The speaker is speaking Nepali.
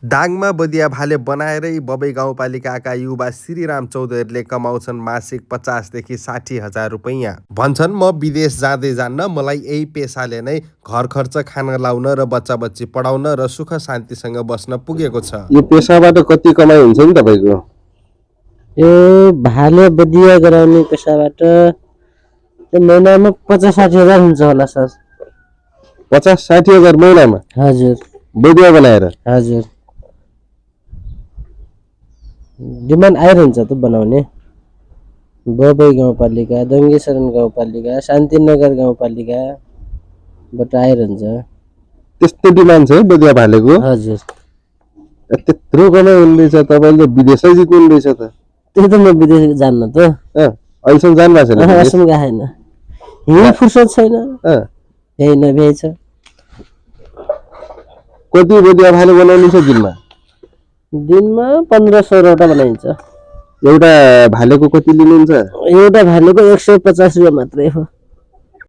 दाङमा बदिया भाले बनाएरै बबई गाउँपालिकाका युवा श्रीराम चौधरीले कमाउँछन् मासिक 50 देखि 60 हजार रुपैयाँ। भन्छन् म विदेश जाँदै जान्न, मलाई यही पेसाले नै घर खर्च खान लाउन र बच्चा बच्ची पढाउन र सुख शान्तिसँग बस्न पुगेको छ। यो पेसाबाट कति कमाइ हुन्छ नि तपाईको? यो भाले बदिया गराउने पेसाबाट महिनामा 50-60 हजार हुन्छ होला सर। 50-60 हजार महिनामा? हजुर। बदिया बनाएर? हजुर। डिमान्ड आइरहन्छ त बनाउने। बबई गाउँपालिका, दङ्गेशरण गाउँपालिका, शान्तिनगर गाउँपालिकाबाट आइरहन्छ। त्यस्तो डिमान्ड छ है बदिया भालेको? हजुर। त्यत्रो कमाइ हुँदैछ, तपाईँले विदेशै जित्नुहुँदैछ त? त्यही त म विदेश जान्न त। अहिलेसम्म जानु भएको छैन? अहिलेसम्म गएन। हिँड्ने फुर्सद छैन। यही नभ्याइ छ। कति बदिया भाले बनाउनु छ दिनमा? दिनमा 1500 बनाइन्छ। एउटा भालेको कति लिनुहुन्छ? एउटा भालेको 150 रुपैयाँ मात्रै हो।